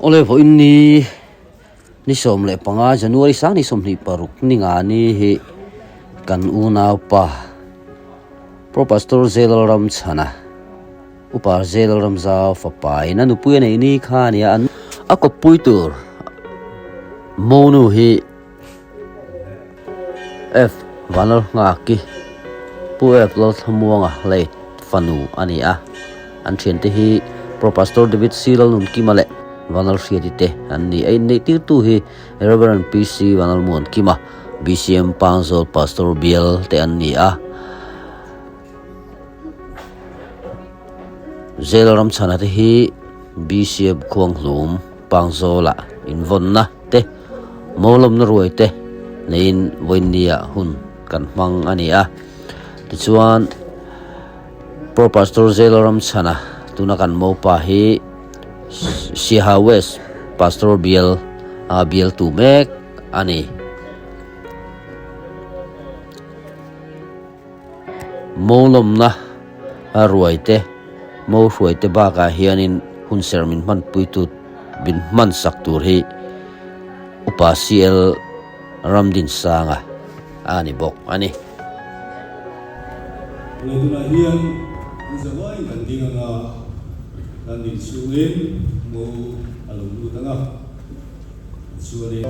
Awle vawiin ni ni 15 January sang ni 26 ni nga ni hi kan unaupa Pro Pastor Zelal Ramchhana Upa Zelal Ramzau fapa in a nupui a neih ni kha a nia a kawppui tur monu hi F Vanlalnghaki Pu F Lalthlamuanga lei fanu a ni a, an thiante hi Pro Pastor David C Lalnunkima leh Vanlalhriati te an ni. A inneihtirtu hi Rev. PC Vanlalmuankima, BCM Pangzawl Pastor Bial te an ni a. Zel Ramchhana te hi BCM Khuanghlum Pangzawlah invawnna te Mawlawmna ruai te neiin vawiinnia hun kan hmang a ni a. Tichuan Pro Pastor Zelo Ramchhana tuna kan mopa hi Siaha West Pastor bial a bialtu mek a ni. Mawlawmna ruai te, mo hruai te bakah hianin hun ser min hmanpuitu min hman sak tur hi Upa CL Ramdinsanga a ni bawk a ni. Tunah hian an zavaiin kan ding anga, kan din chhungin mo a lo lut anga. Chuanin.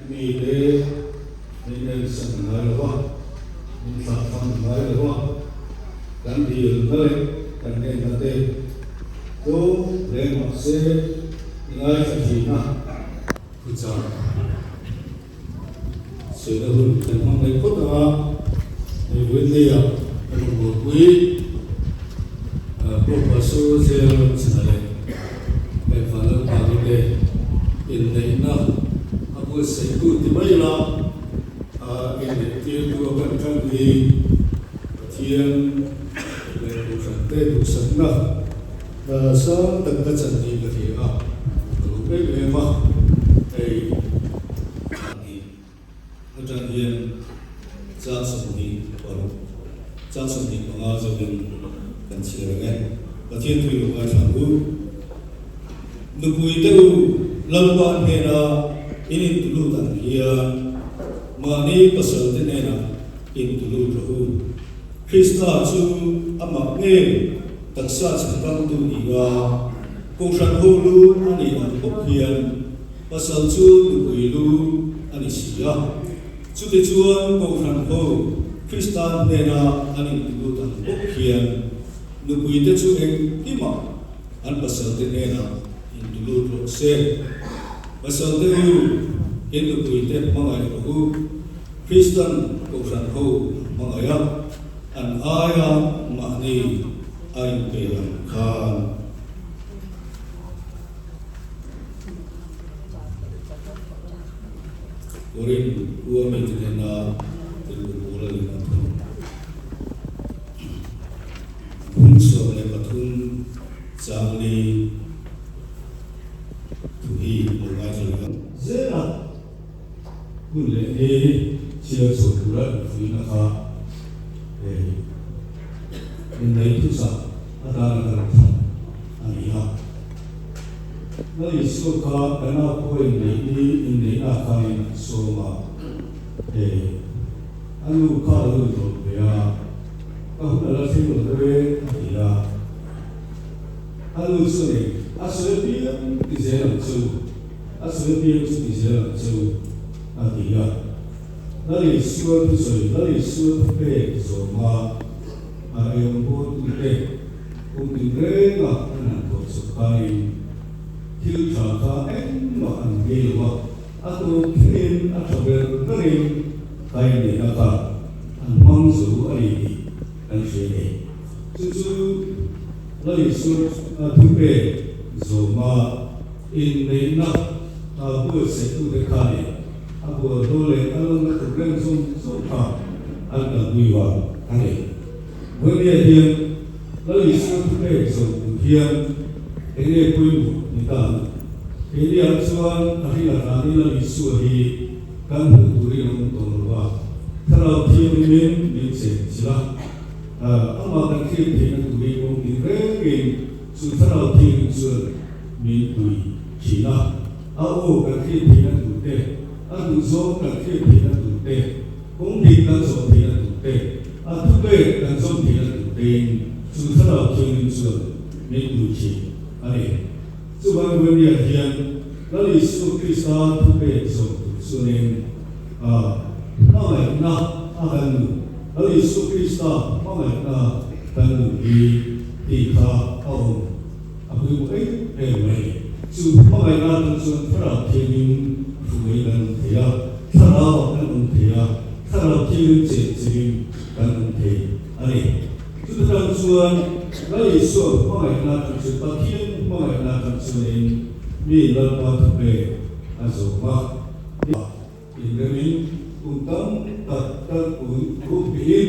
Mite min ensan ngai lo a, min thlahthlam ngai lo a, kan dilna leh kan ngenna te chu reng mah se i ngaithla thin a. Thuchah sawina hun kan hmang leh phawt ang a, hei vawiin kan rawn buaipui Professor Zel Ramchhana leh hei Vanlalpani te inneihna a buatsaihtu ti mai ila inneih tirtu a kan tan hi Pathian leh Kohhran te duhsakna sang tak ka chan hi ka hria a, ka lawm em em a, hei ni atang hian chang 26, chang 25 zawhin kan chhiar ang e. Pathian thu i lo ngaithla ang u. Nupui te u, Lalpa hnena in intulut ang hian mahni pasal te hnenah intulut rawh u. Krista chu amah nge taksa chhandamtu ni a, Kohhran ho lu a nih ang bawk hian pasal chu nupui lu a ni si a. Chutichuan Kohhran ho Krista hnena an intulut ang bawk hian nupuite chu engkimah an pasalte hnenah intulut rawh se. Pasalte u, in nupuite hmangaih rawh u. Kristan Kohhran ho a hmangaih a, an aia mahni a inpe ang khan. Korin khua mite hnena rilru pawl a lem a thawm. Bung 13 chang li thu hi lo ngaithla leh ang. Zel a. Hun leh ni chhiar chho tura infuihna kha hei innei thuchah atana kan than a ni a. Lal Isua kha kan au pawh inneih ni inneihna khanin an sawm a, hei a nu kha a lo inrawlh ve a, ka hun a la thleng lo deuh e a ti a. A nu chuanin a sawi apiang ti zel ang chu. A sawi piang chu ti zel ang che u, a ti a. Lal Isua thusawi, Lal Isua thupek zawma a eiawm bawltute kum tinrenga an han thawh chawp khanin thil tha kha engmah an ngei lo a, a tawp thlengin a tha ber berin kai neihna kha an hmang zo a ni tih kan hria thei. Chu chu Lal Isua thupek zawma Inneihna buatsaih tute khanin a bualhlo leh a lawmna tur reng zawng zawng kha an kalpui vang a ni. Vawinia hian Lal Isua thupek zawm tur hian eng nge pawimawh ni ta ang? Keiniah chuan a ring atangin Lal Isua hi kan hmuh turin a awm tawh lo a, Thlarau Thianghlimin min cheng chilh a, amah kan hriat theihna turin kawng tin rengin chu Thlarau Thianghlim chuan Min pui thin a, a aw kan hriat theihna tur te, a duhzawng kan hriat theihna tur te, kawng dik kan zawh theihna tur te, a thupek kan zawm theihna tur tein chu Thlarau Thianghlim chuan min pui thin a ni. Chuvang Vania hian Lal Isua Krista thupek zawh tur chuanin a hmangaihna a kan nu, Lal Isua Krista hmangaihna kan nu hi tih kha a awm. A pawimawh em em mai. Chu hmangaihna atang chuan Thlarau Thianghlim hruai kan awm thei a, Thlarauah kan awm thei a, Thlarau Thianghlim cheng chengin kan awm thei a ni. Chuta tang chuan Lal Isua hmangaihna atang chuan Pathian hmangaihna atang chuanin mi Lalpa thupek a zawm a. Inremin kum tam tak tak ruhpihin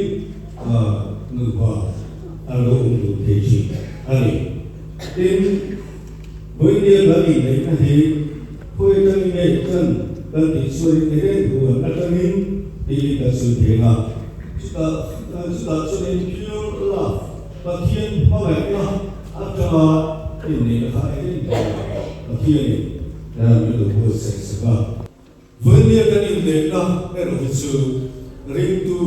nupa an lo awm duh thei thin a ni. Tin, Vawinia kan inneihna hi khawi atangin nge kan kan tih chuanin Eden huan atangin tiin kan sawi thei ang a. Chutah chutah chuanin pure love, Pathian hmangaihna atanga inneihna kha Eden huanah Pathianin min lo buatsaih sak a. Vawinia kan inneihna erawh hi chu ringtu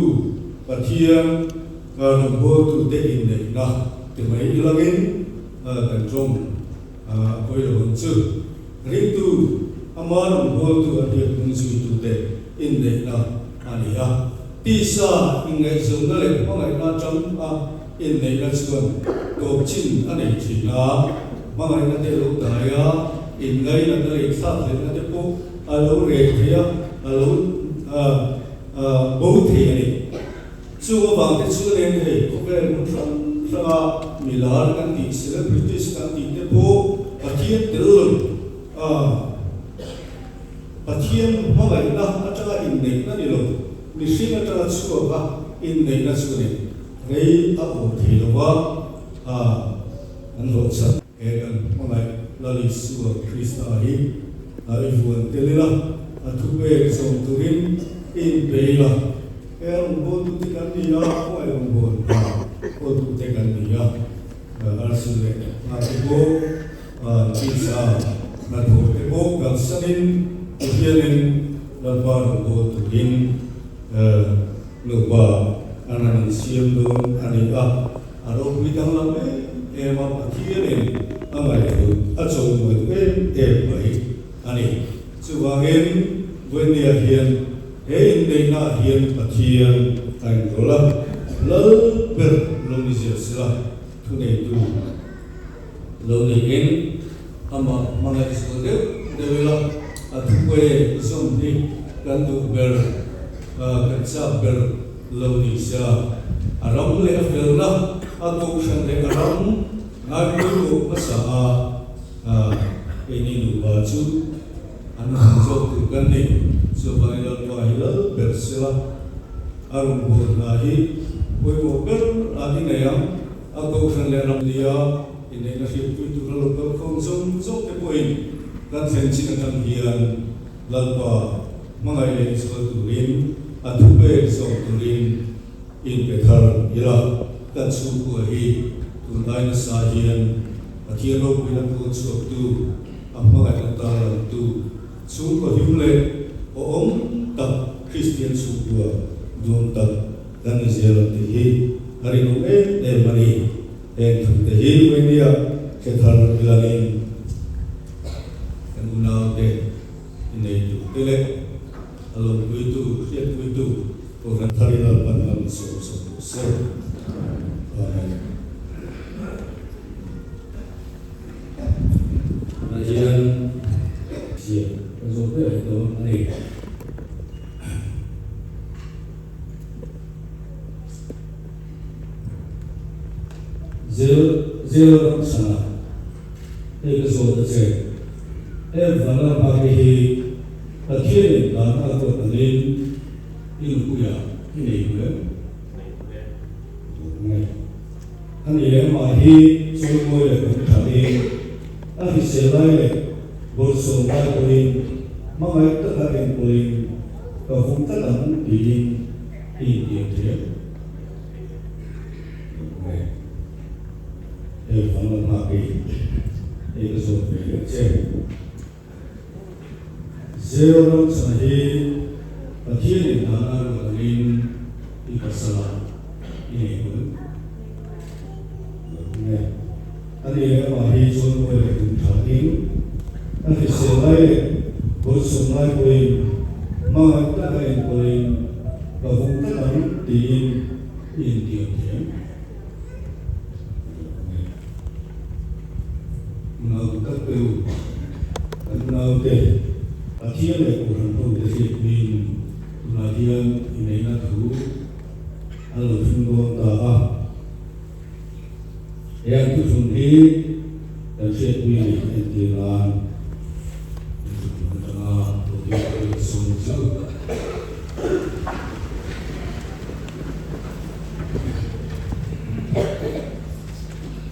Pathian rawngbawltute inneihna ti mai ilangin kan tawng a pawi lo ang chu. Ringtu ama rawngbawltu a hriat hnung zuitute inneihna a ni a. Tisa inngaihzawnna leh hmangaihna atang a inneihna chuan tawp chin a nei thin a, hmangaihna te lo dai a, inngainatna leh thlakhlelhna te pawh a lo reh thei a, a lo bo thei a ni. Chung avang te chuanin hei khawvel hmun hrang hranga milar kan tih, celebrities kan tih te pawh Pathian tel lo a, Pathian hmangaihna atanga inneihna ni lo, mihring atanga chhuak a inneihna chu ni rei a awm thei lo va, a an hlawhchhan. He kan hmangaih Lal Isua Krista hi a i vuan tel ila, a thupek zawm turin i inpe ila. He rawngbawltute kan ni a, khawngaih rawngbawlpa hawtute kan ni a. Arsi leh nghate pawh tisa hnathawh te pawh kalsanin Pathianin Lalpa rawnbawl turin nupa an han insiam dawn a ni a. A ropui danglam em em a, Pathianin a ngaihhlut a chawimawih em em mai a ni. Chuvangin Vawinia hian he inneihnaah hian Pathian a inrawlh a, Lal ber lo ni zel sela thuneitu lo niin amah hmangaih zual deuh deuh ila a thupe zawm hi kan duh ber, kan chak ber lo ni sela a ram leh a felna, a kohhran leh a ram ngaipawimawh hmasa a. Keini nupa chu an han zawk tur kan ni. Chuvangin Lalpa hi lal ber sela, a rawngbâwl hna hi pawimawh ber a ni ngei ang. A kohhran leh ram nia inneihna hriatpui tura lo kal khawm zawng zawng te pawhin kan thlen chin atang hian Lalpa hmangaih leh zual turin a thupek zawk turin Inpe thar ila, kan chhungkua hi tunlai nasa hian Pathian ropuina pawn chhuaktu, a hmangaihna tarlangtu, chhungkaw him leh awhawm tak Kristian chhungkua duam tak kan ni zel ang tih hi a rinawm em em a ni. Heng thute hi Vainia hre thar ilangin kan unaute ineitu te leh a lawmpuitu, hriatpuitu Kohhran tharin Lalpan a rawn sawm sawm duh se. Amen. Tunah hian ziah kan zawh ber leh dawn a ni. Zel zel ram chhana hei ka zawt a che. Heng vanram hmate hi Pathianin dan a ruat angin i nupuia i nei duh em? Nge a ni leh amah hi chawimawi leh kum thatin a hrisel lai leh bawlhsawm lai pawhin hmangaih taka enkawlin ka vung tlat ang tiin i intiam thei em? Nge hei vang lam nghak i hei ka zawt ve leh che. Zeo ram chhana hi Pathian in dan a ruat angin i pasal a i nei hmun nge a ni leh amah hi chawimawi leh tum tha in a hrisel lai leh bawlhsawm lai pawhin hmangaih tak a enkawlin ka vung tlat ang tiin i intiam thiam. Unau tak te u, kan unaute Pathian leh Kohhran hote hriatpuiin tunah hian inneihna thu an lo thlung dawn ta a. He an thuthlung hi kan hriatpui a ni entir nan an thuthlung atanga Pathian pawhin sawm chu.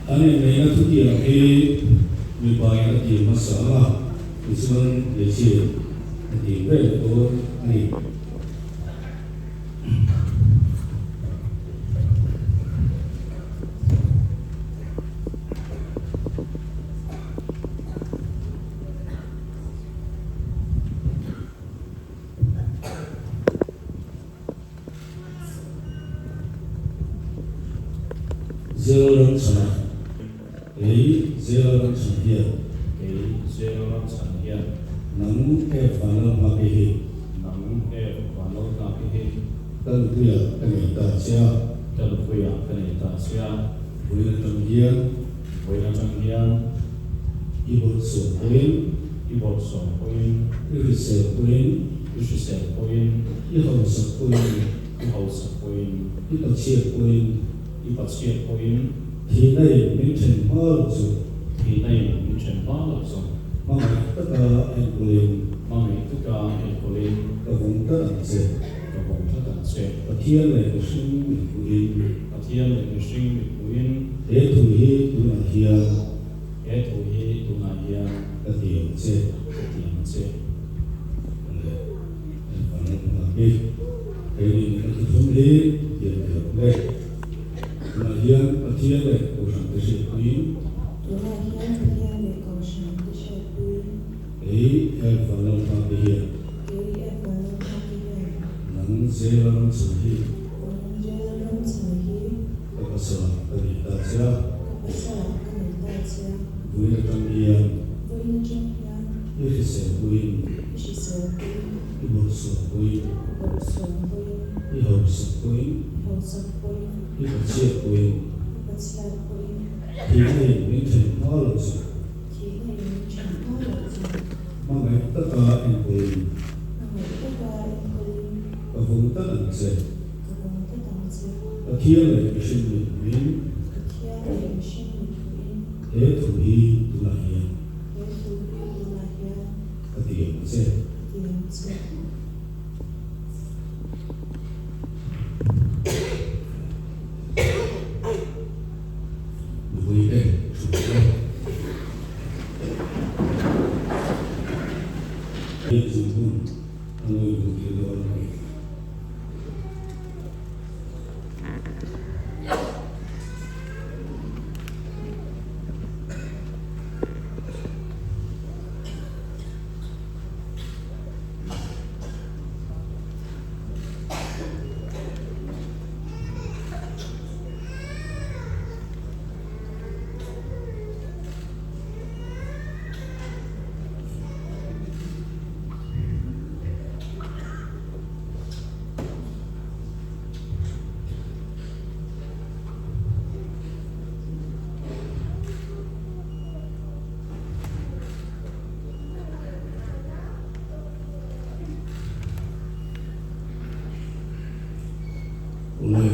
An inneihna thutiang hi mipa in a ti hmasa ang a, tichuan hmeichhia a ti vel dawn a ni. Zela ram chhan a, Kei Zela ram chhan hian. Kei Zela ram chhan hian. Nang Ef vanlo nghak i hi. Nang Ef vanlo nghak i hi. Ka nupuiah ka nei ta che a. Ka nupuiah ka nei ta che a. Vawiin atang hian. Vawiin atang hian. I bawlhsawm pawhin. I bawlhsawm pawhin. I hrisel pawhin. I hrisel pawhin. I hausak pawhin. I hausak pawhin. I pachhiat pawhin. I pachhiat pawhin. Thihna in min then hma loh chu. Thihna in min then hma loh chu. Hmangaih taka enkawlin. Hmangaih taka enkawlin. Ka vawng tlat ang che. Ka vawng tlat ang che. Pathian leh mihring mitpuiin. Pathian leh mihring mitpuiin. He thu hi tunah hian. He thu hi tunah hian. Ka ti ang che. Ka ti ang che. Leh engvang engvang hi keini ka thuthlung hi tiam theih le. Tunah hian Pathian leh Kohhran te hriatpuiin. Nang Zela Ramchhan hi. Ka pasal ka nei ta che a. Vawiin atang hian. I hrisel puiin. I bawlhsawm puiin. I hausak puiin. I pachhiat puiin. Thihna in min then hma lo chu. Hmangaih taka enkawlin. Ka vawng tlat ang che. Pathian leh mihring mit hmuhin. He thu hi tunah hian. Ka ti ang che. Nupui te thu te. Hian zung hun a ngawi duh tir dawn a ni. Awle,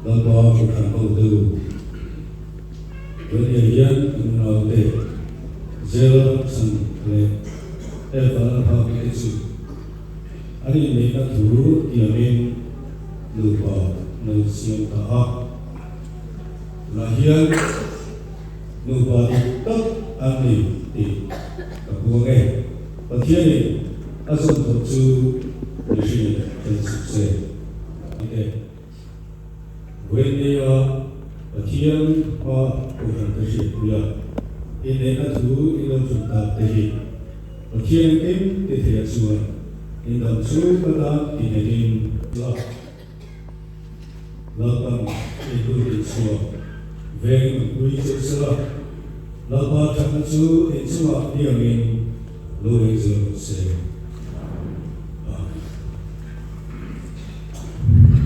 Lalpa Kohhran hotu, Vawinia hian kan unaute Zela Chhan leh Eva Lalphaki te chu an inneihna thu tiamin nupa an lo siam ta a. Tunah hian nupa dik tak an ni tih ka puang e. Pathianin a zawm tawh chu mihringin then suh se a ti e. Vawinia Pathian hma Kohhran te hriatpuia inneihna thu in lo tum tak te hi Pathian engkim ti theia chuan indam chhung atan ti nghetin la. Lalpan eitu tih chhuak veng an pui cheu sela, Lalpa thatna chu inchungah piangin lo leng zel rawh se. Amen.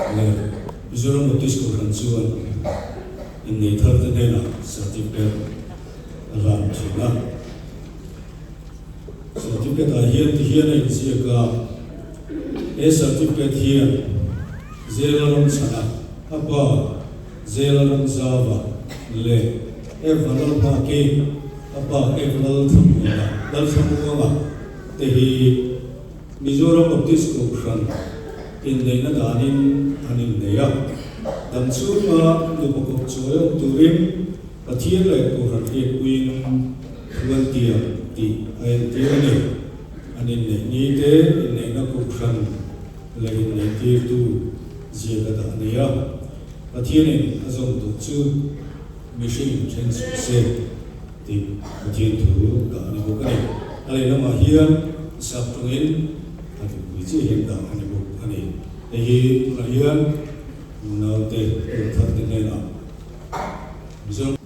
Le Mizoram Baptist Kohhran chuan innei tharte hnenah certificate a hlan thin a. Certificate ah hian ti hian a inziak a, he certificate hian Zela Ramchhana, a pa Zela Ramzava leh Eva Lalhmaki, a pa Eva Lalthlamuana, Lalthlamuanga te hi Mizoram Baptist Kohhran inneihna danin an innei a, dam chhunga nupa kawp chawi awm turin Pathian leh Kohhran hriatpuiin thu an tiam tih a entir a ni. An inneih ni te inneihna Kohhran leh inneihtirtu ziak a dah a ni a, Pathianin a zawm duh chu mihring then suh se tih Pathian thu dah a ni bawk a ni. A lehlamah hian sap tawngin a dikpui chiah hian dah a ni bawk a ni. Hei hi tunah hian naute tuantharte hnenah Mizoram.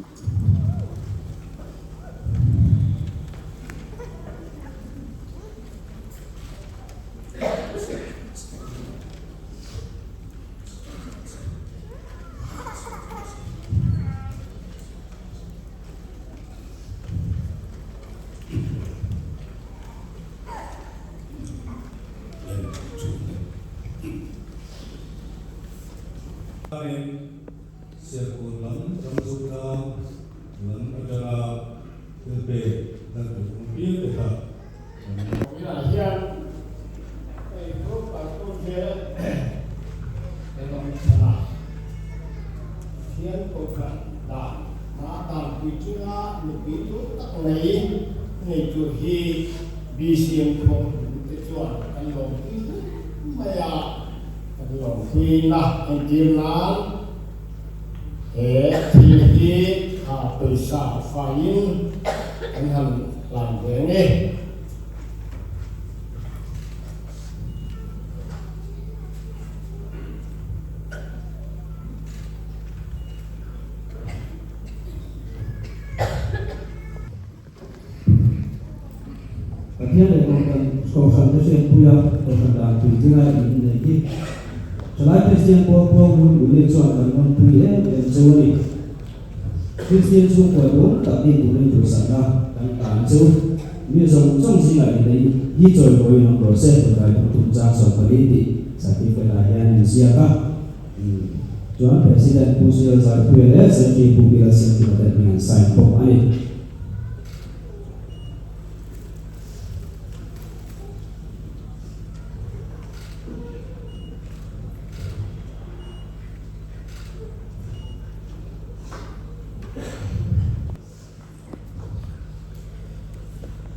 Serkawn lam Ramzotlang lam atanga thil pek dan tur awm piang te kha kan. Vawiinah hian hei group kaltu vel emaw chhana Pathian kohhran dan hma tanpui chunga nupui duh tak mai nei tur hi BCM Khuanghlum te chuan kan lawmpui hle mai a. Kan lawmpuina entir nan he thil hi pawisa faiin kan han hlan ve a ni. Pathian leh Kohhran Kohhran te hriatpuia Kohhran dan puitlinga in nei hi Thalai Kristian pawl Puanghmun Unit chuan kan rawnpui em em chu a ni. Kristian chhungkua duhawm tak ni turin duhsakna kan tan chu mi zawng zawng zingah innei hi chawimawiin awm rawh se Hruai Thawktum Chang 14 tih certificate ah hian a inziak a. Chuan President Pu Suel Zarpuia leh Secretary Pu Bilal Singh Tibaten hming an sign bawk a ni.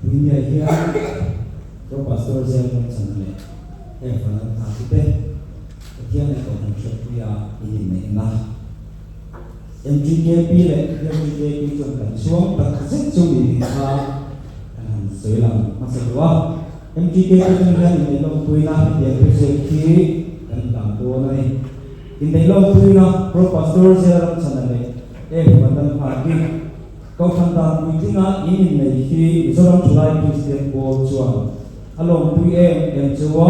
India hian Pro Pastor Zel Ramchana leh Eva Lalthaki te Pathian leh Kohhran hriatpuia in inneihna MTKP leh MTKP chuan kan chhuang tak zet chu mi kha kan han sawi lang hmasa duh a. MTKP atang hian inneih lawmpuina hetiang thuziak hi kan hlan dawn a ni. Inneih lawmpuina Pro Pastor Zel Ramchana leh Eva Lalthaki Kohhran dan puitlinga in inneih hi Mizoram Thalai Kristian Pawl chuan a lawmpui em em chu a,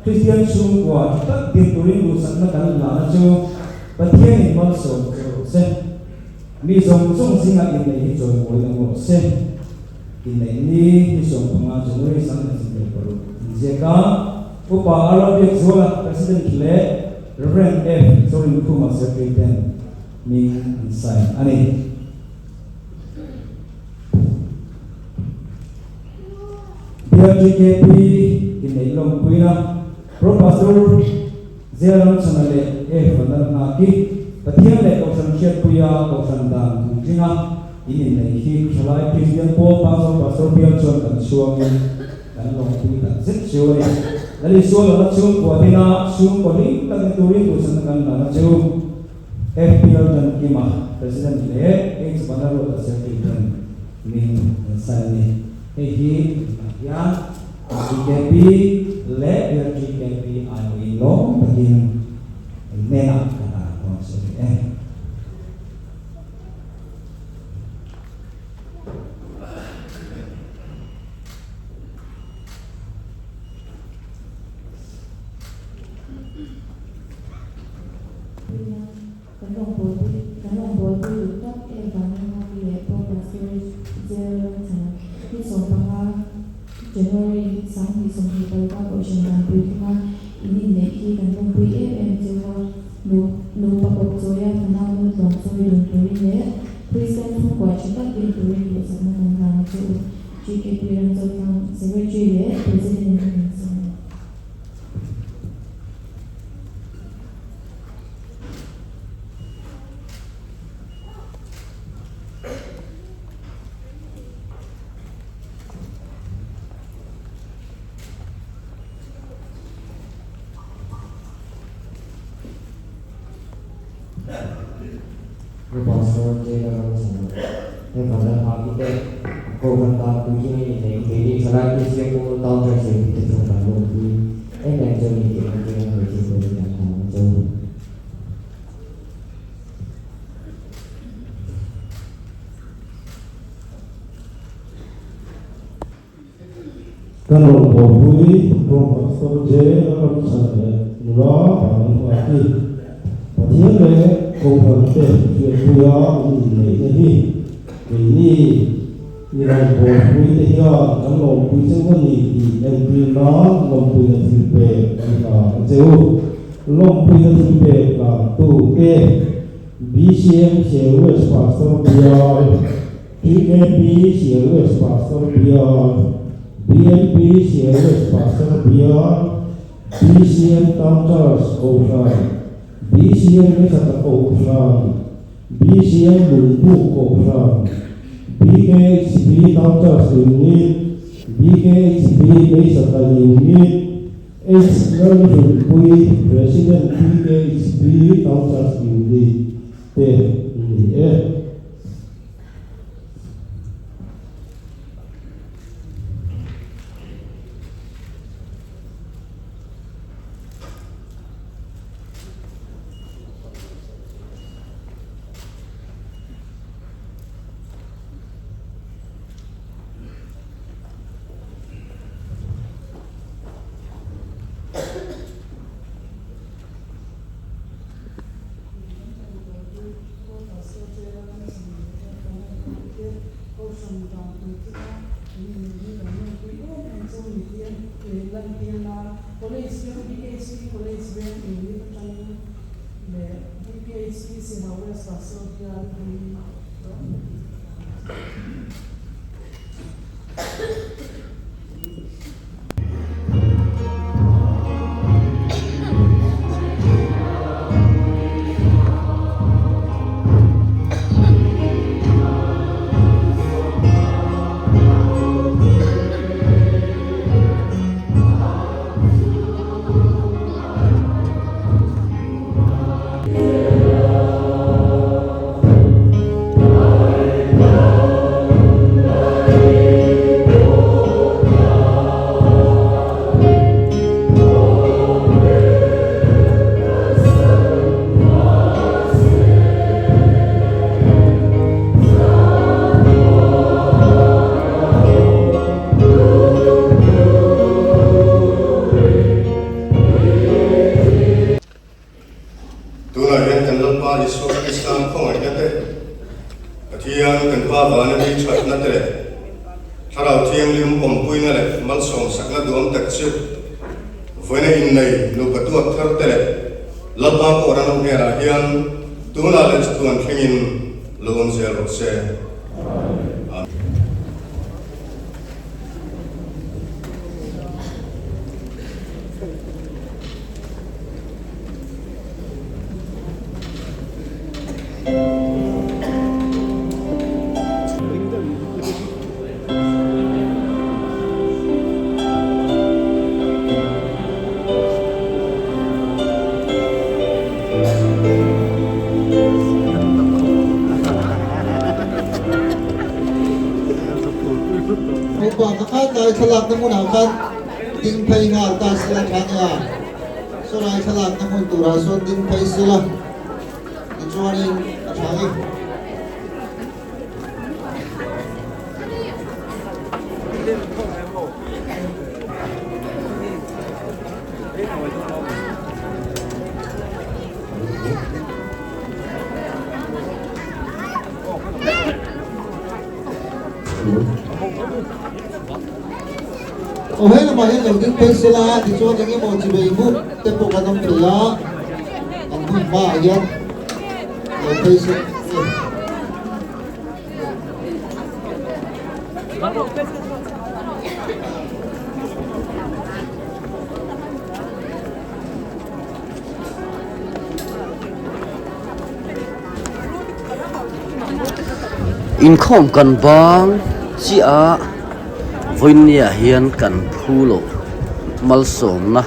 Kristian chhungkua tha tak din turin duhsakna kan hlahna chu Pathianin malsawm che rawh se. Mi zawng zawng zinga inneih hi chawimawi ang rawh se. Inneih ni ni 15 January 1906 inziak a, Upa Arla Biakzuala, President leh Rev. F. Zorinkhuma Secretary ten Hming an sign a ni. BRGKP inneih lawmpuina Pro Pastor Zia Ramchhana leh E Vanlalnghaki Pathian leh Kohhran hriatpuia Kohhran dan puitlinga in inneih hi Thalai Kristian Pawl Pastor Pastor bial chuan kan chhuangin kan lawmpui tak zet chu a ni. Lal Isua lawmna chhungkua dina chhungkaw hlim tak ni turin duhsakna kan lana chu. FP Laldankima, President leh H Vanlalruata Secretary ten min an sign a ni. Hei hi tunah hian GKP leh LGKP aiawhin lawm takin hnenah ka dan dawn che a ni e. Kan rawngbawlpui kan rawngbawlpui duh tak em vangin Nghaki leh Pro Pastor Jail Ramchhana ni 15 January 2025 Kohhran Danpui thunga in inneih hi kan lawmpui em em cheu a, nu nupa kawp chawia fanau nu tlawm chawi dun turin leh Kristian chhungkua tha tak din turin duhsakna kan hlan a che u. GKP Ramchawtlang Secretary leh President in an sawm a ni. Pu Pastor Jay Lalramchhana, he Vanlalhaki te Kohhran tan puitling in inneih keini thalai Kristian pawl Town Church leh mite chuan kan lawmpui em em cheu ni tih entir a hmeichhe pawhin kan hlan a cheu. Ka rawngbawlpui Pro Pastor Jay Lalramchhana leh nula Vanlalhmaki, Pathian leh Kohhrante hriatpuia in inneihna hi keini i rawngbawlpuite hian kan lawmpui cheu a ni tih entir nan lawmpuina thil pek kan hlan a che u. Lawmpuina thil pek hlantu te BCM Sialwest Pastor Bial, PKP Sialwest Pastor Bial, BNP Sialwest Pastor Bial, BCM Town Church Kohhran, BCM Methata Kohhran, BCM Lungpuk Kohhran, BKHB Town Church Unit, BKHB Meisata Unit, H Lalhrilhpui, President PKHB Town Church Unit te ni e. Tunah hian kan Lalpa Isua Krista khawngaihna te, Pathian kan Pa vana mi thatna te leh Thlarau Thianghlim awmpuina leh malsawmsakna duam tak chu vawiina innei nupa tuak thar te leh Lalpa pawh ran awm hnenah hian tunah leh chatuan thlengin lo awm zel rawh se. Amen. Naupang kha tlai thlalakna hmunah khan ding phei nghal ta sela tha nia. Sawlai thlalakna hmun turah sawn ding phei sela tichuanin a tha e. Aw he lamah hian lo ding phei sela tichuan eng emaw chi bei buk te pawh kan awm thei a, kan hun hmaah hian lo phei se. Inkhawm kan bang chiah a vawinia hian kan phu loh malsawmna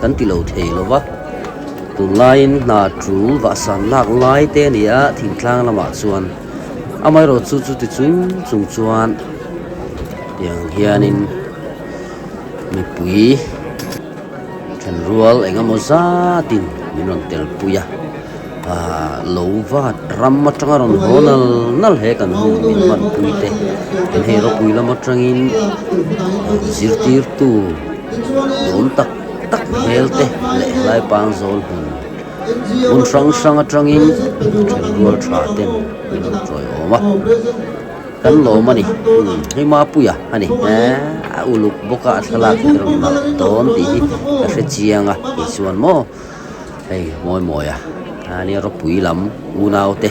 kan ti lo thei lo va tunlaiin hna tul vahsan lak lai te a ni a thingtlang lamah chuan amaherawh chu chuti chung chung chuan tiang hianin mipui. Thenrual eng emaw zatin min rawn tel pui a, aah lo vat ram atanga rawn haw nal nal he kan hun min hman pui te tin hei ropui lam atangin zirtirtu duhawm tak tak hmel te leh helai pang zawl hmun hmun hrang hrang atangin thenrual tha ten min rawn tawiawm a. Kan lawm a ni. Hei Mapuia a ni. A uluk bawk a, a thlalak hi ka rawn nalh dawn tih hi ka hre chiang a tih chuan maw hei mawi mawi a ania ropui lam unau te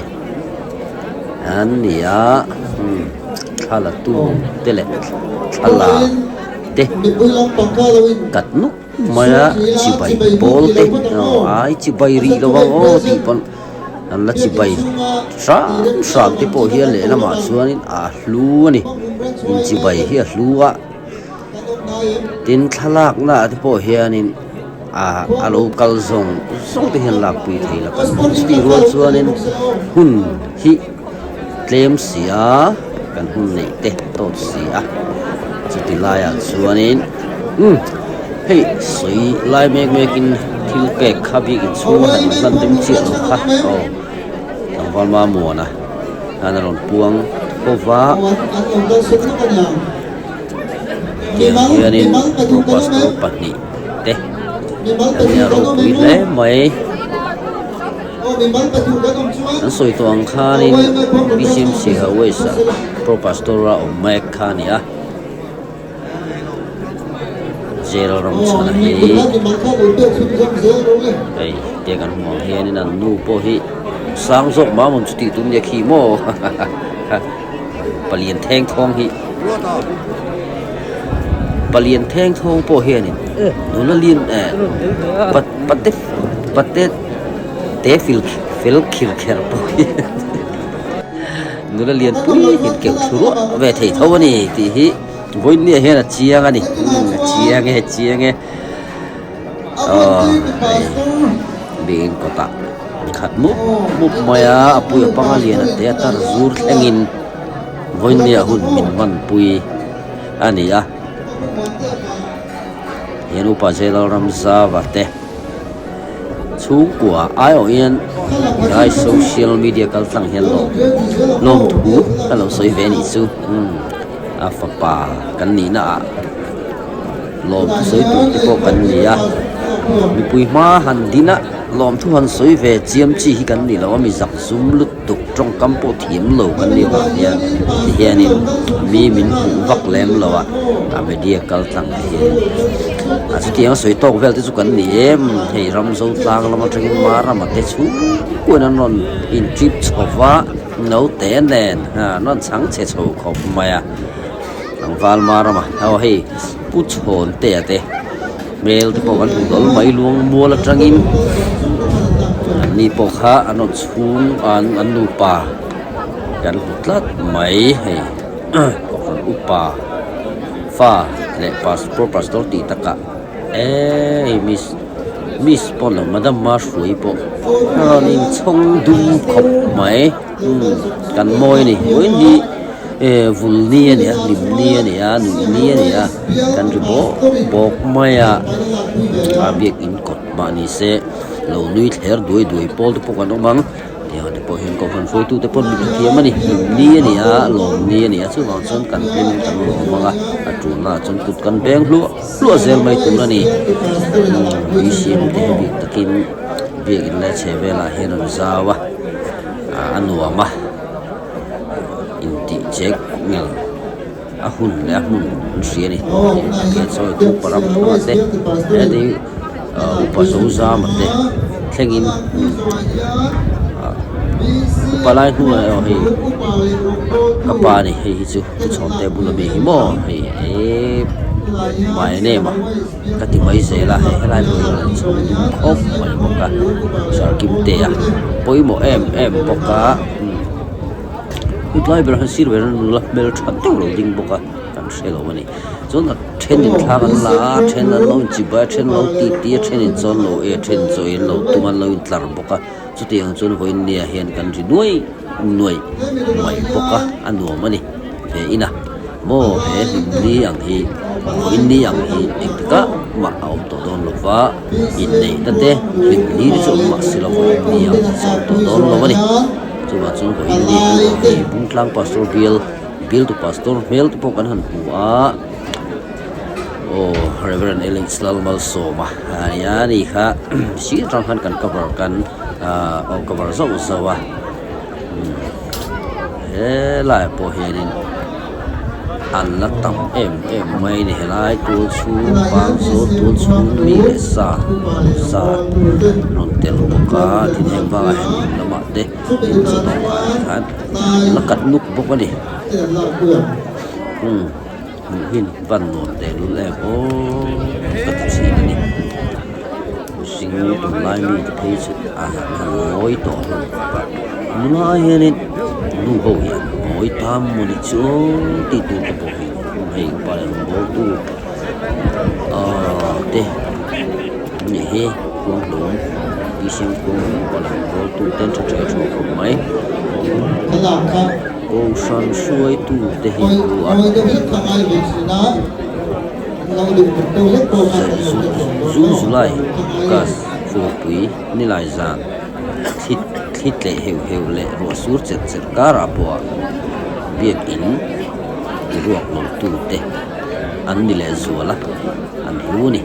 an ni a thla la tu te leh thla la te kat nuk mai a chibai pawl te ai chibai rih lo ang aw tih pawn. An la chibai hram hram te pawh hian lehlamah chuanin a hlu a ni inchibai hi a hlu a tin thlalakna ah te pawh hianin ah a lo kal zawng zawng te hian lakpui thei la kan chutih rual chuanin hun hi tlem si a kan hun neih te tawt si a chuti laiah chuanin umm hei sawi lai mek mek in thil pek kha bik inchhung a han inhlan rem chiah lo kha aw tlangval Mamuana khan a rawn puang tho va tiang hianin pro pastor pahnih te an nia ropui hle mai. An sawi tawh ang khanin BCMC Highways ah Pro Pastor a awm mek kha a ni a, Jail ram chhana hi hei te kan hmu ang hianin an nu pawh hi sang zawk mah mawn chu tih tum nia khi maw palian theng thawng hi palian theng thawng pawh hianin nula lian eh pate pate te fil fel khir kher pawh hi nula lian pui in keuh thlu ruah ve thei tho a ni tih hi vawinia hian a chiang a ni a chiang e chiang e aw hei biakin kawtah khat mup mup mai a a pui a panga lian a te a tar zur thlengin vawinia hun min hman pui a ni a hian upa Zailalramzava te. Chhungkua aiawh hian helai social media kal tlang hian lawm lawmthu ka lo sawi ve anih chu umm a fapa kan nihna ah lawmthu sawi tur te pawh kan ni a mipui hma han din a lawmthu han sawi ve chiam chi hi kan ni lo a mi zak zum lutuk tawngkam pawh thiam lo kan nih vang hian ti hianin mi min hmuh vak lem lo a a media kal tlang te hian a chutiang a sawi tawk vel te chu kan ni em hei ram zo tlang lam atangin Marama te chhungkuain an rawn in trip chho va naute nen an rawn chhang chhe chho khawp mai a tlangval Marama aw hei Pu Chhawntea te hmel te pawh kan hmu dawl mai luang mual atangin an ni pawh kha an rawn chhung an an nupa kan hmu tlat mai hei kohhran upa fa leh pastor pastor tih takah eee miss miss pawh lo madam mahruai pawh a rawn inchhawng dum khawp mai kan mawi a ni vawiin hi. Eh vul ni a ni a hlim ni a ni a nuih ni a ni a kan ri bawk bawk mai a a biakin kawt mah ni se lo nui thler duai duai pawl te pawh kan awm ang tiang te pawh hian kohhran hruaitu te pawh min thiam a ni hlim ni a ni a lawm ni a ni a chuvang chuan kan hlim kan lawm ang a a tulna ah chuan kut kan beng hluah hluah zel mai tur a ni bcm te hi bik takin biakin leh chhe velah hian an zau a a nuam a. Intih chek ngel a hun leh a hmun an hria a ni tihian sawi thu param thanga te heti upa zozama te thlengin upa lai hnuah erawh hei ka pa a ni hei hi chu pu chhawmte bula mi hi maw hei eee my name a ka ti mai zel a hei helai pawh hi a rawn chho dum khawp mai bawk a Sarkimtea pawimawh em em bawk a. Tlai berah hian sir berah nula hmel tha deuh lo ding bawk a kan hre lo a ni chuan a then in thla kan la a a then an lo inchibai a a then an lo titi a a then in chawn lo e a then chaw in lo tum a an lo intlar bawk a chutiang chuan vawiin nia hian kan ri nuai nuai mai bawk a a nuam a ni he ina maw he hlimni ang hi vawiin ni ang hi engtikah mah a awm tawh dawn lo va inneihna te hlimni te chu awm mahse lo vawiin ni ang hi chu a awm tawh dawn lo a ni. Chuvang chuan vawiin ni pawh hei Bungtlang Pastor Bial Bialtu Pastor hmel te pawh kan han hmu a aw Reverend Alex Lalmalsawma a nia a ni kha sir atang khan kan cover kan ah aw cover zauh zauh a helaiah pawh hianin an la tam em em mai a ni helai tual chhung pang saw tual chhung mi leh sa sa rawn tel bawk a tin heng bakah hian in lamah te in chu dawhkan ah khan la kat nuk bawk a ni umm hmuh hi van nuam teh lul em aw ka ti thin a ni mihring tunlai mi te phei chu a han ngawi tawh hlawm khawp a nula hianin nu ho hi an ngawi tam mawni chu tih tur te pawh hi hei upa leh rawngbawltu ahh te an nih hi khuanghlum bcm khuanghlum upa leh rawngbawltu te an tha tha khawp mai kohhran hruaitu te hi an pu a. June July August furpui nilai zan thli thli tleh heuh heuh leh ruah sur cherh cherh karah pawh a biakin i ruak lo tu te an ni leh zual a an hlu a ni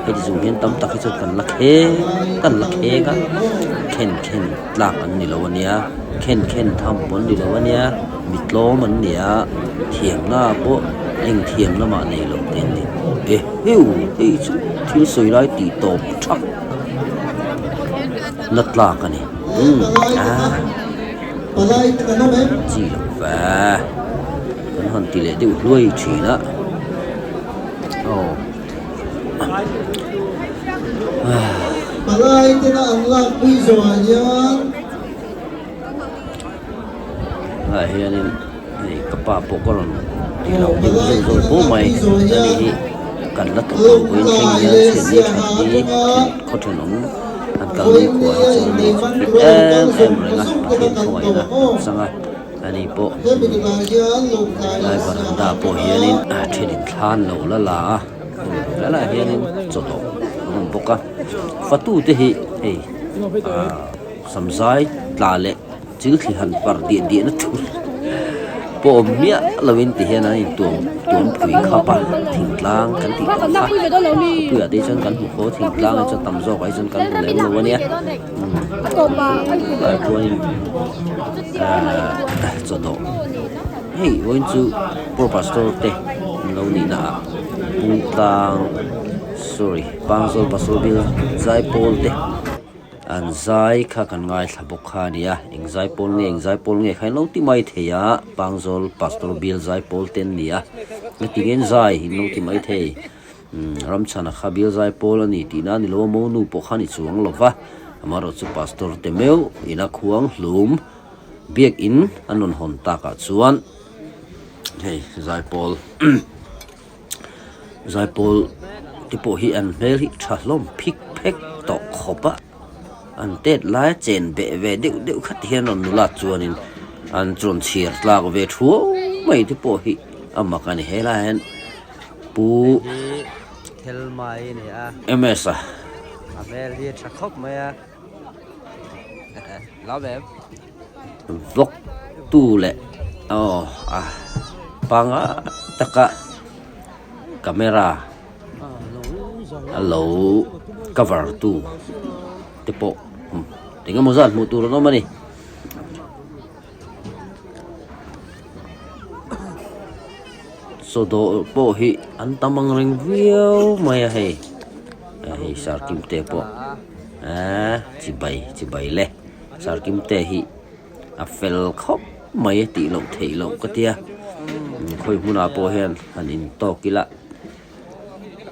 heti chung hian tam tak hi chuan kan la kheng kan la kheng a khen khen tlak an ni lo a nia khen khen tham pawh an ni lo a nia mi tlawm an ni a thiamna pawh eng thiam lamah nei lo te an ni e heu hei chu thil sawi lai tih tawp thak na tlak a ni umm ah chi lo ve kan han ti leh deuh hluai thin a aw. Palai tena an lak pui zawhah hian. Ah hianin hei ka pa pawh ka rawn ti lo deuh zeuh zeuh fo mai ani hi kan la tawp lo pawhin thleng hian chhiat ni that hi khaw thenawm an kal ni khua hi chuan ani chu fit em em reng a Pathian khawngaihna changa ani pawh lai varanda pawh hianin a thenin thlan lo la la a helaiah hianin chawdawh a awm bawk a fatute hi hei ah. Samzai tla leh chil thli han par diah diah na thu pawh awm miah lovin ti hian an intuam tuam phui khap a thingtlang kan tih tawh kha khawpuiah te hi chuan kan hmu khaw thingtlang hi chuan tam zawk ah hi chuan kan hmu lem lo ania tunah chuanin ahh chawdawh hei vawiin chu poor pastor te an lo nihna ah bungtlang sorry pangzawl pastor bial zaipawl te. An zai kha kan ngaithla bawk kha a ni a, eng zai pawl nge eng zai pawl nge kha in lo ti mai thei a, Pangzawl Pastor Bial zai pawl te an ni a, heti nge zai in lo ti mai thei, umm Ramchhana kha Bial zai pawl a ni tihna a ni lo a, Monu pawh kha a ni chuang lo va, amaherawh chu Pastor te meuh ina khuang hlum biakin an rawn hawn takah chuan hei zai pawl Zaipawl te pawh hi an hmel hi tha hlawm phik phek tawh khawp a an tet lai a chen beh ve deuh deuh khat hian rawn nula chuanin an rawn chhiar tlak ve thuau mai te pawh hi a mak a ni helaiah hian pu ms a vlog tu leh aw a panga taka camera a lo cover tu te pawh eng emaw zat hmuh tur an awm a ni. Chaw dawh pawh hi an tam ang reng viau mai a hei hei sarkim te pawh eee chibai chibai le sarkim te hi a fel khawp mai a tih loh theih loh ka tia khawi hmunah pawh hian han in tawk ila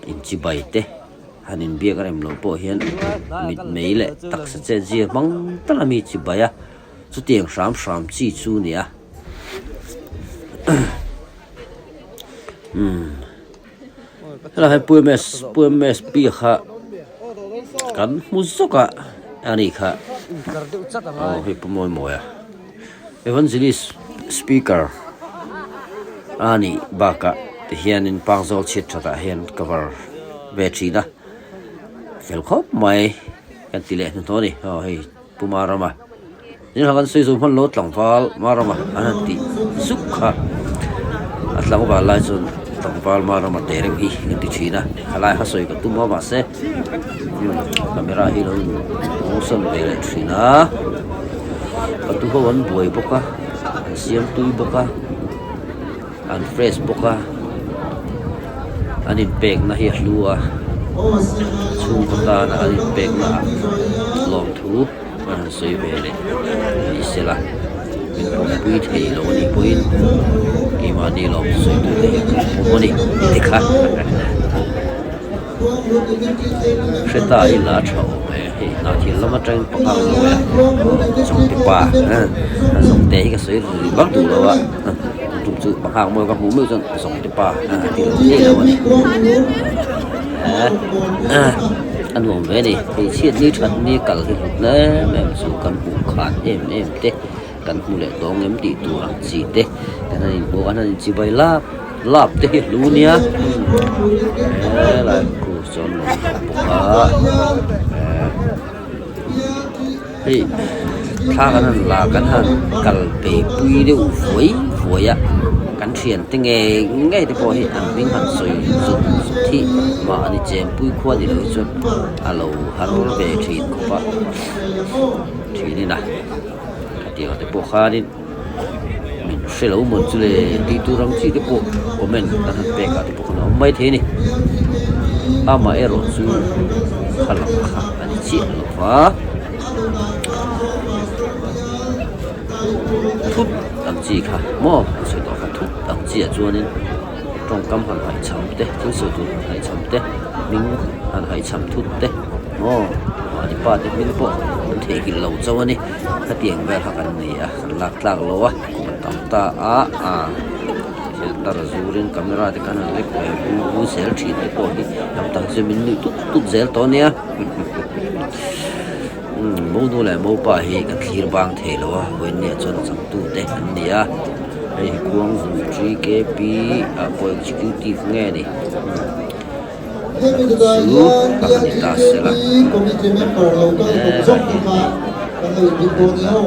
in chibai te han in biak rem loh pawh hian mit mei leh taksa chet zia hmang tal a mi chibai a chutiang hram hram chi chu a ni a. Umm helai hian pu ms pu ms p kha kan hmu zawk a ani kha aw hei pu mawi mawi a evangelist speaker a nih bakah tihianin pangzawl chhiat that ah hian cover ve thin a fel khawp mai kan ti leh hnuhnawh a ni aw hei. Pu Marama Nia kan sawi zawh hman lo tlangval Marama an han tih zuk kha a tlangval lai chuan tlangval Marama teh reuh hi kan ti thin a khalai kha sawi ka tum a mahse camera hi lo awngsawn ve leh thin a ka tu ho an buai bawk a an siam tui bawk a an fresh bawk a an inpekna hi a hlu a chhungkaw tana an inpekna ah lawmthu an han sawi ve leh ni sela min pawmpui thei lo a nih pawhin keimahni lawmthu sawi tu te hi kan pawm a ni ti kha hre ta ila tha awm e hei hnahthil lam atangin pakhat mawi a zawngte pa a zawngte hi ka sawi ri vak duh lo a. Tum chu pakhat mawi ka hmuh meuh chuan zawngte pa a ti lo thei lo a ni a nuam ve a ni hei chhiat ni that ni kal hi hlut na em em chu kan hmuh khan em em te kan hmu leh tawng em tih tur ang chi te kan han inhmu kan han inchibai lap lap te hi hlu nia helai khu chuan nuam tawh bawk a hei thla kan han la kan han kal phei pui deuh vuai vuai a kan thian te ngei ngei te pawh hi an hming han sawi zut zut hi mahni chenpui khua ni lo hi chuan a lo har ve thin khawp a thin in a khatiang te pawh khanin min hre lo mawn chu le tih tur ang chi te pawh comment kan han pek ah te pawh khan a awm maithei a ni amaherawh chu thlalak kha a ni chiah lo va thut ang chi kha maw an sawi tawh kha thut ang chi ah chuanin tawngkam han haihchham te thil sawi tur han haihchham te hming han haihchham thut te maw mahni pa te hming pawh an theihnghilh lo chauh a ni. Hetiang vel kha kan ni a kan lak tlak lo a kum a tam ta a ah filter zurin camera te khan an lek ve vu vu zel thin te pawh hi tam tak chu min nuih tut tut zel tawh a nia umm monu leh mopa hi kan thlir bang thei lo a vawiinniah chuan changtu te an ni a hei hi khuangzum three k p ah pawh executive nge ni. Hemi tunah hian BLTKP Committee member lo kal zawng zawng te kha kan lo inrin dawn ni ho.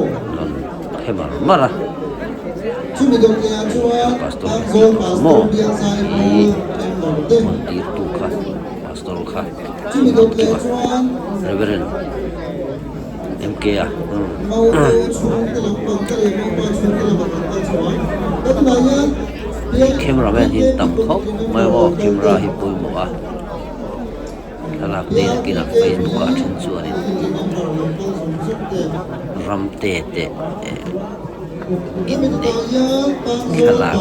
Chumi dawtliah chuan Pangzawl Pastor Bialzai Pawl member te. Chumi dawtliah chuan Mautu chhungte lampang te leh Maupa chhungte lamah kan kal chho a. Ka tunah hian Cameraman hi tam khawp mai a aw camera hi pawimawh a thlalak te nakinah facebook ah then chuanin ram te te eh inneih thlalak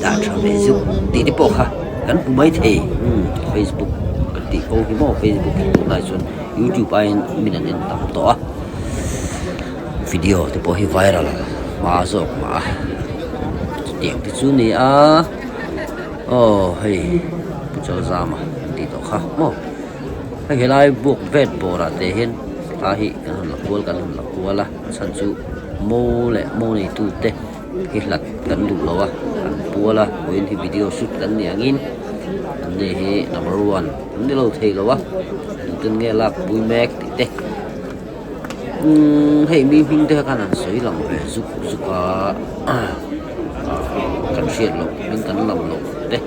dah tha ve zuk tih te pawh kha kan hmu mai thei umm facebook kan tih ko hi maw facebook hi tunlai chuan youtube aiin min an en tam tawh a. Video te pawh hi viral hma zawk mah a chutiang te chu ni a aw hei pu Chalzama an tih tawh kha maw hei helai book vet bawr ah te hian thla hi kan han la kual kan han la kual a a chhan chu mo leh mo neitu te hi hlat kan duh lo a an pual a vawiin hi video shoot kan nih angin an ni hi number one an ni lo thei lo a tuten nge lak pui mek tih te. Umm hei mi hming te khan an sawi lang ve zuk zuk a ah kan hriat loh hming kan lam loh te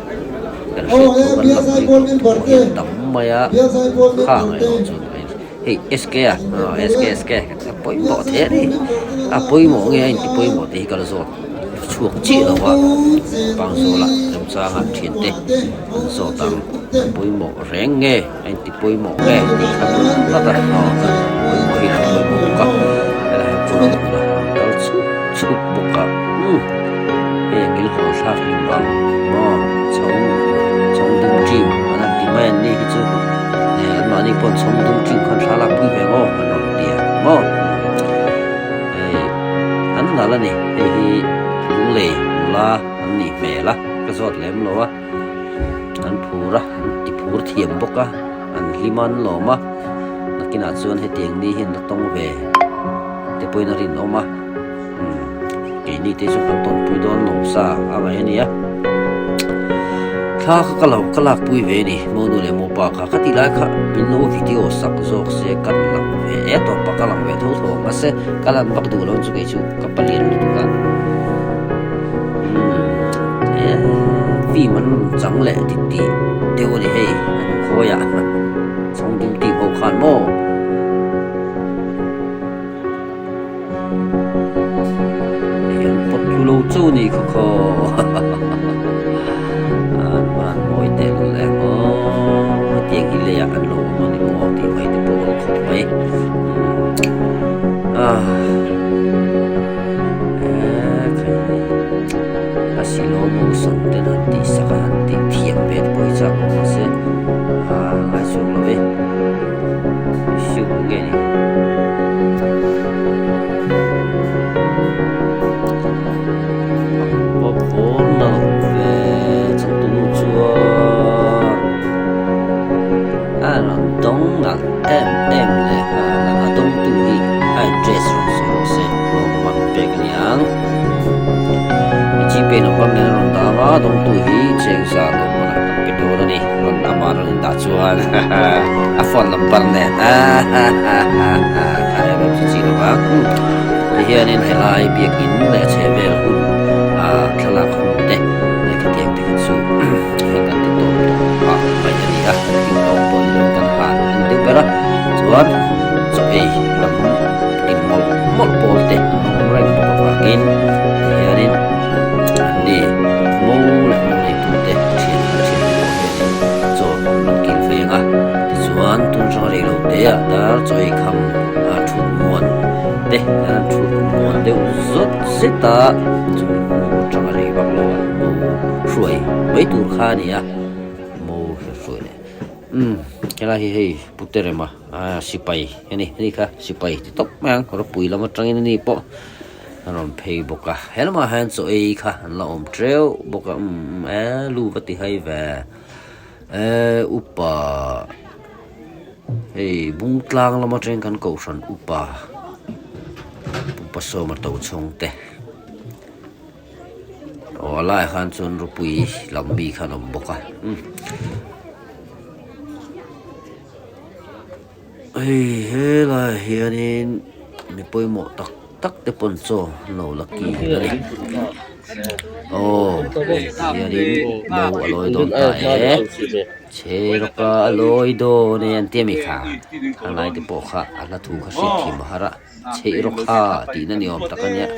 kan hriat thu kan lam rik loh te pawh hi an tam mai a kha ngaihloh chuan hei SK a aw SK SK a pawimawh thei a ni a pawimawh nge a inti pawimawh tih hi ka la zawt. chhuak chiah lo a, Pangzawla remchanga thiante an zawt ang. A pawimawh reng nge a inti pawimawh nge tih kha tun tlat a, aw pawimawh hi a lo pawimawh bawk a, helai hian chu ram hmunah an kal chhup chhup bawk a, umm hei a ngil hawl thlak hlim ang maw chhawng chhawng dum team an han ti mai an ni hi chu anmahni pawh chhawng dum team khan thla lak pui ve ngawt an rawn ti a maw. Hei an nalh a ni hei hi lunglei nula an nih hmel a ka zawt lem lo a an phur a an ti phur thiam bawk a an hlim a an lawm a nakinah chuan hetiang ni hian la tawng ve te pawhin a rinawm a umm keini te chu kan tawnpui dawn lo sa a ngaih a nia thla kha ka lo ka lakpui ve a ni monu leh mopa kha ka tih lai kha min lo video sak zawk se kan lang ve e tawp a ka lang ve tho tho ang mahse ka lan vak duh lo chu kei chu ka palian lutuk a umm film an rawn chang leh ti tih deuh a ni hei an khawi ah chhawng dum tih ho khan maw. Hei an pawt thlu lo chauh a nih kha khaw an van mawi teh lul em aw hetiang hi leiah an lo awm a ni maw tih mai te pawh a khawp mai ah a slow motion ten han tih sak a han tih thiam ve te pawh hi chak awm mahse ah ngai chuang lo e. Siu nge ni. Pawl nalh ve changtunu chuan a rawn dawng nalh em em leh nghal a, a dawngtu hi a address rawn sawi rawh se lawmman pek a ni ang. Gpay number nen a rawn dah ang a, a dawngtu hi chengza lawmman ah kan pe dawn a ni. Rawn amah rawn indah chuan a phone number nen a rawn che chi lo vang. Tihianin helai biakin leh a chhehvel hun ah thlalak hun te leh khatiang te kha chu hei kan ti tawp tawp a mai a ni a, kan ti tawp pawh ni loin kan han a ni deuh ber a, chuan chaw ei lam tin mawlh mawlh pawl te an awm reng bawk avangin tihianin anni mo leh mo neitute thian an thian te pawh hianin chaw an rawn kil ve ang a, tichuan tun atanga rei lo te ah dar chaw ei kham a thut muan te an thut muan deuh zawt zet a, chumi hnu atanga rei vak lo ah mo hruai mai tur kha a ni a, mo hruai leh umm helai hi hei Puterema sipai a ni, hei kha sipai ti tawp mai ang ropui lam atangin a ni pawh. A rawn phei bawk a, he lamah hian chaw ei kha an la awm teuh bawk a, umm e lu va ti hai ve e upa hei bung tlang lama teng kan kohhran upa upa sawma to chhawng te aw a laiah khan chuan ropui lam mi kha an awm bawk a umm. Hei helaiah hianin mi pawimawh tak tak te pawn chaw an lo la ki a ni aw hei hianin mo a lawi dawn ta e chhe rawka a lawi dawn e an tia mi kha a lai te pawh kha a hla thu kha hriat thim a har a chheih rawk kha tihna ni awm tak a nia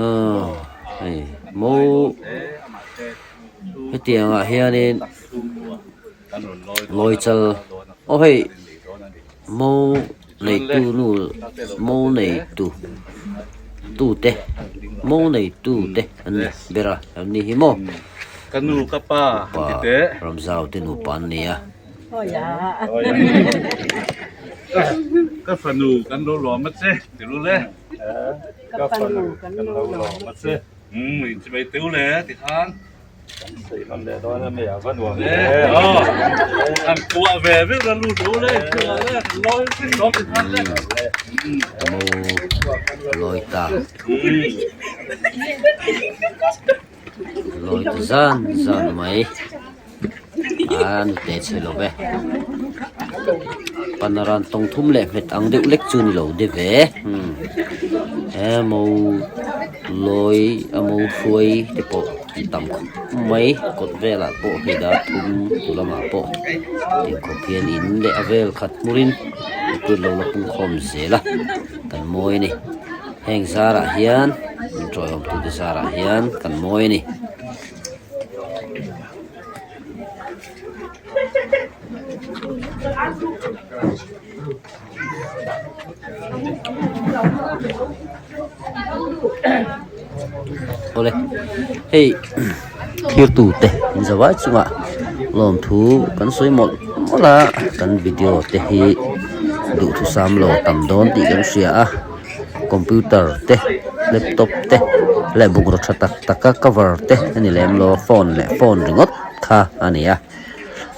aw hei mo hetiangah hianin. Lawichal aw hei mo neitu nu mo neitu tute mo neitu te an ni ber a an ni hi maw upa Ramzau te nupa an ni a. Mo lawi ta lawi ta zan zan mai a nute chhe lo ve panaran tawng thum leh nghet ang deuh lek chu ni lo de ve he mo lawi a mo hruai te pawh. Tam khawp mai kawt velah pawh hei dar thum tu lamah pawh tiang khawp hian in leh a vel khat hmurin mipui lo la pung khawm zel a kan mawi a ni. Heng zarah hian min tawihawm tute zarah hian kan mawi a ni. Awle hei thirtu te in zavai chungah lawmthu kan sawi mawlh mawlh a kan video te hi duhthusam lo tam dawn tih kan hria a computer te laptop te leh bungraw tha tak tak a cover te a ni lem lo phone leh phone ringawt kha a ni a.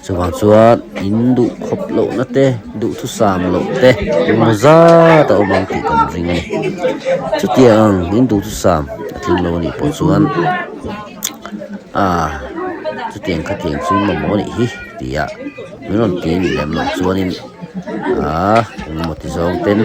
Chuvang chuan in duh khawp lohna te duhthusam loh te engmaw zat a awm ang tih kan ring a ni. Chutiang ang in duhthusam a tling lo anih pawh chuan ah chutiang khatiang chu mamawh anih hi tia min rawn ti anih lem loh chuanin ah engemaw ti zawng ten.